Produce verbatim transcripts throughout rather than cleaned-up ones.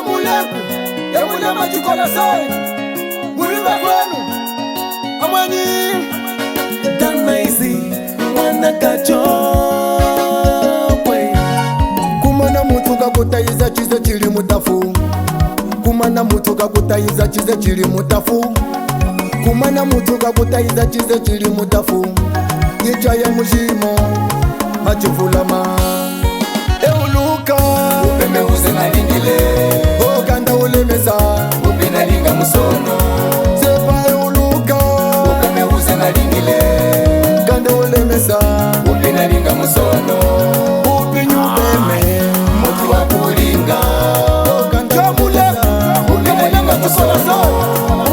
Muleku, emulia machikola sai, mulimba kwenu, amwanyi. Damaisi, mwana kachokwe. Kumana mutu kakutayiza chize chili mutafu. Kumana mutu kakutayiza chize chili mutafu. Kumana mutu kakutayiza chize chili mutafu. Yichaya mujimo, achivulama. Euluka. Upeme uze nalingile. O kanda ulemesa. Upi nalinga musono. Sepa euluka. Upeme uze nalingile. Kanda ulemesa. Upi nalinga musono. Upi nyupeme. Mutu wa kulinga. O kanda ulemesa. Upi nalinga musono.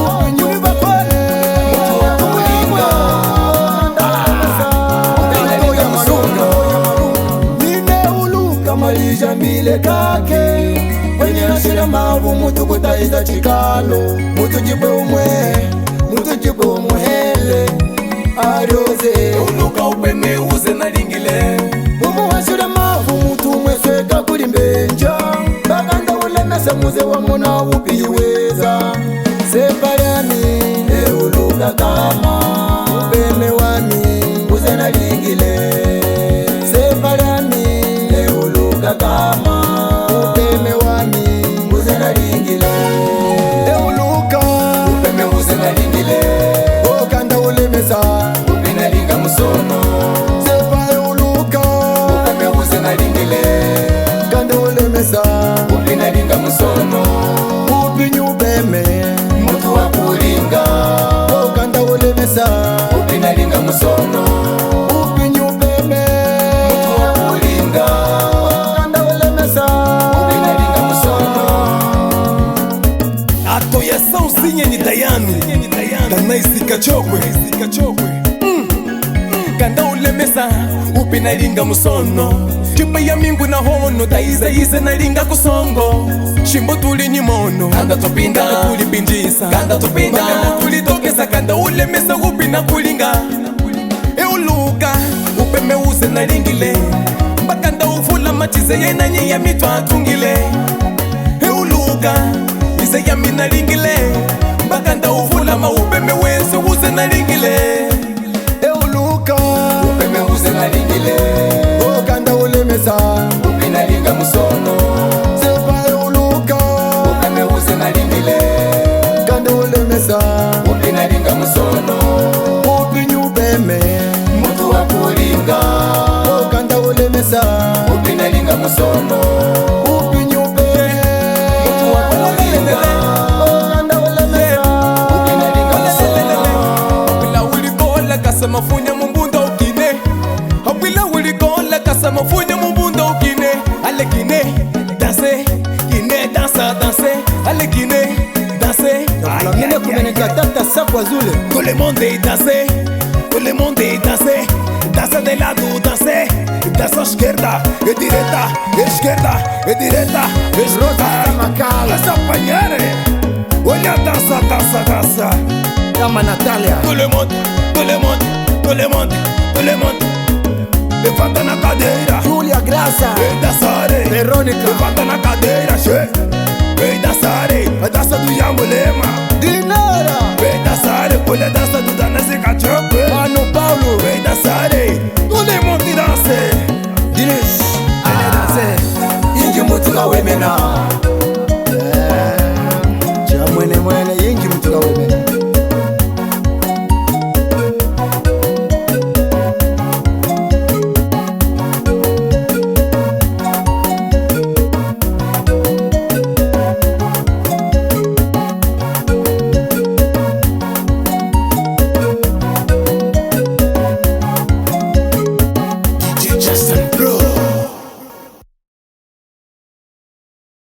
Upi nyupeme. Mutu wa kulinga. Upi nalinga musono. Nine uluka malija mile kake. Kwenye nashila mavu mutu kutayiza chikalo. Mutu chipwe umwe, mutu chipwe umwele. Arioze. Uluka upeme uze nalingile. Mumu washila mavu mutu umwe sweka kuli mbenja. Bakanda ulemesa muze wamona upi weza. Sepa lyami, euluka kama, upeme wami, uze nalingile. Sepa lyami, euluka kama, upeme wami, uze nalingile. Euluka, upeme uze nalingile. O kanda ulemesa, upi nalinga musono. Sepa euluka, upeme uze nalingile. Kanda ulemesa, upi nalinga musono. Upi nyupeme. Mutu wa kulinga. O kanda ulemesa. Upi nalinga musono. Upi nyupeme. Mutu wa kulinga. O kanda ulemesa. Upi nalinga musono. Ato ya sausinye ni Dayami. Danaisi kachokwe. Mm. Kanda ulemesa, upi nalinga musono. Chipa ya mingu na hono, tayiza yize nalinga kusongo. Shimbo tuli nyimono, kanda tupinda. Kanda tulipinjisa, kanda tupinda. Kanda tulitokesa, kanda ulemesa, upi nakulinga. Euluka, upeme uze nalingile. Mbakanda uvula machize yena nye ya mitwa atungile. Euluka, ize yami nalingile. Mbakanda uvula ma upeme wenso uze nalingile. Euluka. Upeme uze nalingile. O kanda ulemesa. Upi nalinga musono. Sepa euluka. Upeme uze nalingile. Kanda ulemesa. Upi nalinga musono. Upi nyupeme. Mutu wa kulinga. O kanda ulemesa. Upi nalinga musono. Upi nyupeme. Mutu wa kulinga. O kanda ulemesa. Upi nalinga musono. Apwila ulikola kasa mafunya mumbunda ukine. Apwila ulikola kasa mafunya mumbunda ukine. Ale kine, danse, kine, dansa, danse. Ale kine, danse. Aïe, aïe, aïe. Kumene katata sakwa zule. Tout le monde est dansé. Tout le monde est dansé. Dança de lado, dansé. Dança esquerda e direita, esquerda e direita, esquerda. Rosa Samakala. Dança panhare. Olha, dança, dança, dança. Dama Natalia. Tout le monde, tout le monde, tout le monde, tout le monde. Levanta na cadeira. Julia Graça. Vem dançar, eh. Veronica. Levanta na cadeira, che. Vem dançar, eh. A dança do Yamulema. Dinora. Vem dançar, eh. Olha a dança do Dana Zika Choco, eh. Mano Paulo. Vem dançar, eh. Tout le monde danse. Dinis, allez danser. Inji mutu kawemena.